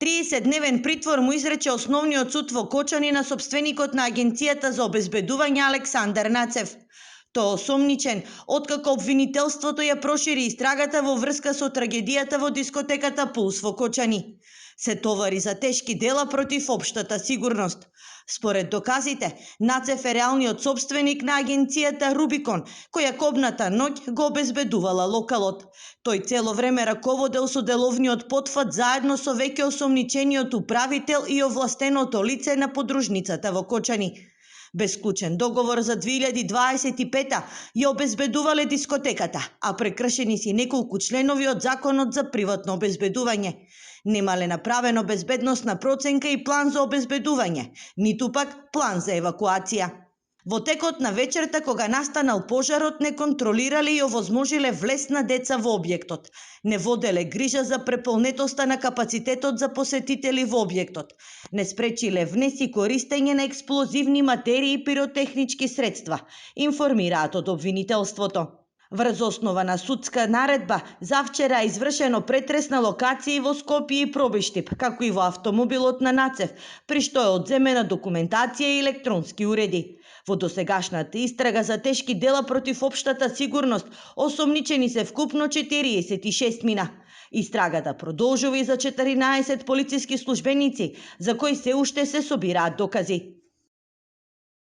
30-дневен притвор му изрече основниот суд во Кочани на собственикот на Агенцијата за обезбедување Александар Нацев. Тој осомничен откако обвинителството ја прошири истрагата во врска со трагедијата во дискотеката Пулс во Кочани. Се товари за тешки дела против општата сигурност. Според доказите, Нацев е реалниот собственик на агенцијата Рубикон, која кобната ноќ го обезбедувала локалот. Тој цело време раководел со деловниот потфат заедно со веќе осомничениот управител и овластеното лице на подружницата во Кочани. Без клучен договор за 2025 ја обезбедувале дискотеката, а прекршени си неколку членови од Законот за приватно обезбедување. Немале направено безбедносна проценка и план за обезбедување, ниту пак план за евакуација. Во текот на вечерта, кога настанал пожарот, не контролирале и овозможиле влез на деца во објектот. Не воделе грижа за преполнетоста на капацитетот за посетители во објектот. Не спречиле внес и користење на експлозивни материи и пиротехнички средства, информираат од обвинителството. Врз основа на судска наредба, завчера е извршено претрес на локации во Скопје и Пробиштип, како и во автомобилот на Нацев, при што е одземена документација и електронски уреди. Во досегашната истрага за тешки дела против општата сигурност, осомничени се вкупно 46 мина. Истрагата продолжува и за 14 полициски службеници, за кои се уште се собираат докази.